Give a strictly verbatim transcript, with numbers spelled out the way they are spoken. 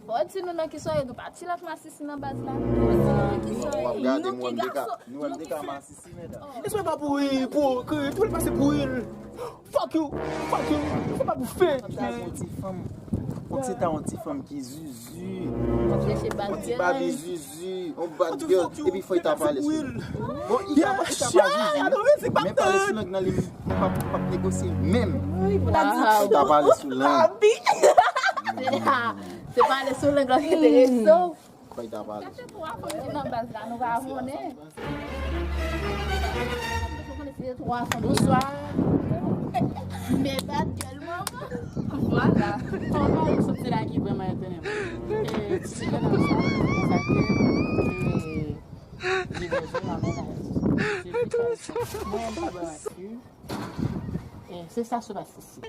Fò di nou nan ki soirée, nou pati lòt masisi nan baz la. Nou pati nan ki soirée. W ap gade nou ki gason, nou ki fè. Isi pa pou ipokrit, ou vle pase pou il. Fuck you, fuck you, se pa pou fake. Fòk se ta yon ti fanm, fòk se ta yon ti fanm ki zuzu. Yon ti baby zuzu, yon bad girl, epi fò y ta pale sou li. Bon, y ta, y ta pa zuzu, men pale sou lang nan li, li p ap, p ap negosye menm. Y ta pale sou lang. Se pale sou lang lan ki enterese w. Fò y ta pale sou lang. Nan baz la, nou pa konnen. Bonswa. Men bad girl, manman. Vwala. Fò w pale sou ti la ki vrèman etone m. E, ti jèn sa, sa ke, e, li bezwen nan mennaj. Se ki sa. Mwen, m pa ban manti. E, se sa sou masisi.